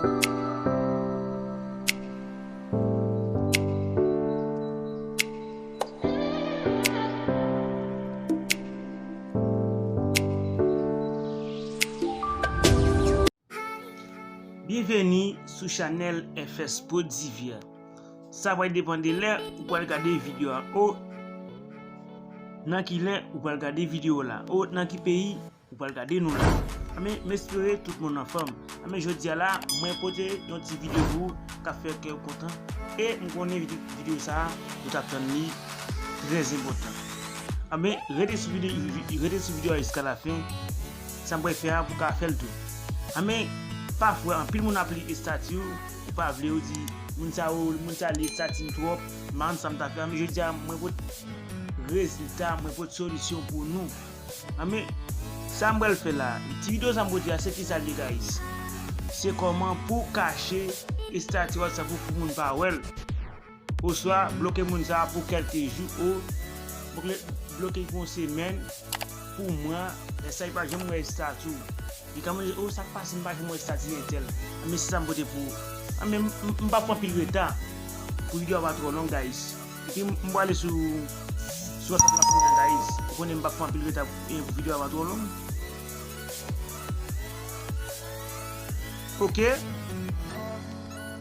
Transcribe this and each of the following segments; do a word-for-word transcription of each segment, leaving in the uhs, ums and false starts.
Byenveni sou chanèl F S Prod T V a. Sa pral depann de lè ou pral gade videyo a, o nan ki lè ou pral gade videyo la, o nan ki peyi ou pral gade nou la. Anben, m espere tout moun anfòm. Anben, jodi a la, mwen pote yon ti videyo pou ou k ap fè kè w kontan. E m konnen vide-, videyo sa a, ou t ap tann li, trè enpòtan. Anben, rete sou videyo, rete sou videyo a jiska lafen. Sa m pral fè a, pou w ka fè l tou. Anben, pafwa, anpil moun ap li estati w, ou pa vle, ou di, moun sa yo, moun sa li estati m twòp, m pa konn sa m ta fè. Anben, jodi a, mwen pote rezilta, mwen pote solisyon pou nou. Anben, sa m pral fè la, ti videyo sa m pote a, se kisa l ye, guys? Se kòman pou w kache estati WhatsApp ou pou moun pa wè l. Oswa bloke moun sa a pou kèlke jou, o bloke, bloke pou yon semèn, pou mwa, lè sa li pa janm wè estati w. Li ka mande, o, sa k pase, m pa janm wè estati entèl. Anben, se sa m pote pou ou. Anben, m, m, m p ap pran anpil reta pou videyo a pa twò long, guys. Epi m, m prale sou, sou WhatsApp la kounye a, guys. Ou konnen m p ap pran anpil reta pou, eh, pou videyo a pa twò long. Ok.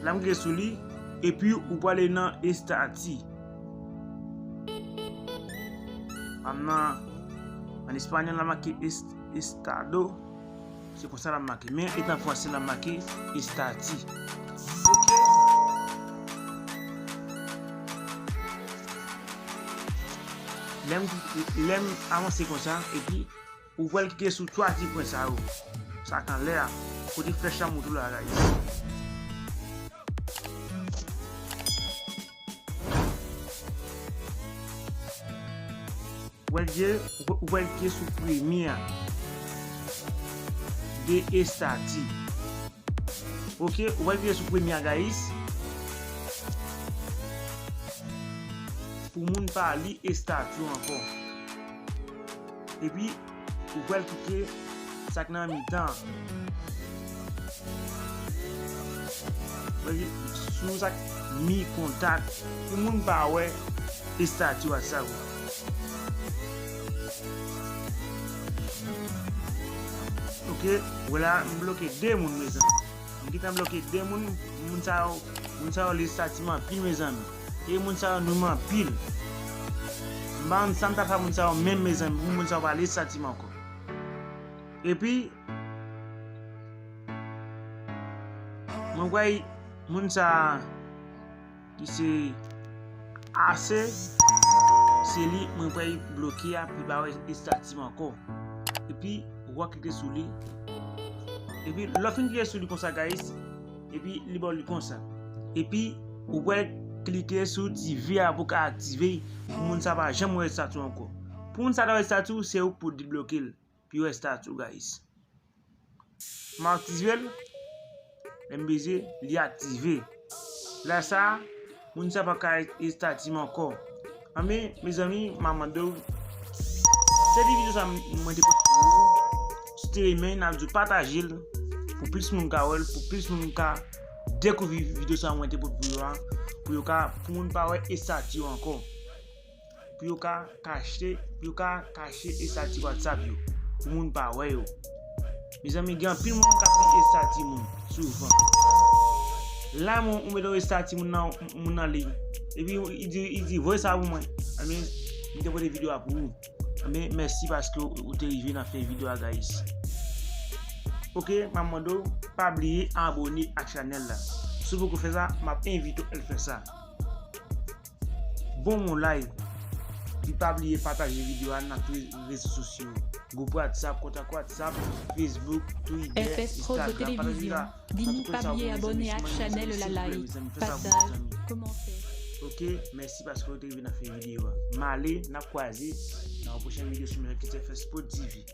La m klike sou li. Epi ou prale nan estati. Ann nan, an espanyòl la make est-, estado. Se konsa l ap make. Men etan franse l ap make estati. Ok. Lè m, lè m avanse konsa, epi ou pral klike sou twa ti pwen sa yo. Sa k anlè a. Kote flèch la montre w la, guys. Ou pral klike, ou pral klike sou premye a. De estati. Ok, ou pral klike sou premye a, guys. Pou moun pa li estati w ankò. Epi, ou pral klike sa k nan mitan an. Ou pral klike sou sa k mi kontak pou moun pa wè estati WhatsApp ou. Ok, vwala, m bloke de moun, mezanmi. M gentan bloke de moun, moun sa yo, moun sa yo li estati m anpil, mezanmi. E moun sa yo nwi m anpil. M pa konn sa m ta fè moun sa yo menm, mezanmi, pou moun sa yo pa li estati m ankò. Epi, mwen kwè moun sa ki se ase, se li mwen pral bloke a, pou li pa wè estati m ankò. Epi, ou pral klike sou li. Epi, lè w fin klike sou li konsa, guys, epi li ba w li konsa. Epi, ou pral klike sou ti V a pou w ka aktive l, pou moun sa pa janm wè estati w ankò. Pou moun sa ta wè estati w, se ou k pou debloke l. Pou yo wè estati w, guys. M aktive l. Lè m beze, li aktive. Lè sa, moun sa pa ka estati m ankò. Anben, mezanmi, m ap mande w, se ti videyo sa mwen te pote pou ou. Si w te renmen, n ap di w pataje l pou plis moun ka wè l, pou plis moun ka dekouvri videyo sa mwen te pote pou yo a, pou yo ka, pou moun pa wè estati yo ankò. Pou yo ka kache, pou yo ka kache estati WhatsApp yo, pou moun pa wè yo. Mezanmi, gen anpil moun k ap li estati moun souvan. La, moun, ou mete yon estati moun nan, moun nan li. Epi, li di, li di, voye sa pou mwen. Anben, m te pote videyo a pou ou. Anben, mèsi paske ou, ou te rive nan fen videyo a, guys. Ok, m ap mande w, pa bliye abòne ak chanèl la. Si w poko fè sa, m ap envite w al fè sa. Bon moun like. Epi pa bliye pataje videyo a nan tout rezo sosyo. Gwoup WhatsApp, kontak WhatsApp, Facebook, Twitter, F S Prod Instagram. Pataje videyo a. Vini pa bliye abòne ak chanèl la, like, pataj, kòmantè. Ok, mèsi paske w te rive nan fen videyo a. M ale, n ap kwaze nan yon pwochèn videyo sou mwen ki se F S Prod T V.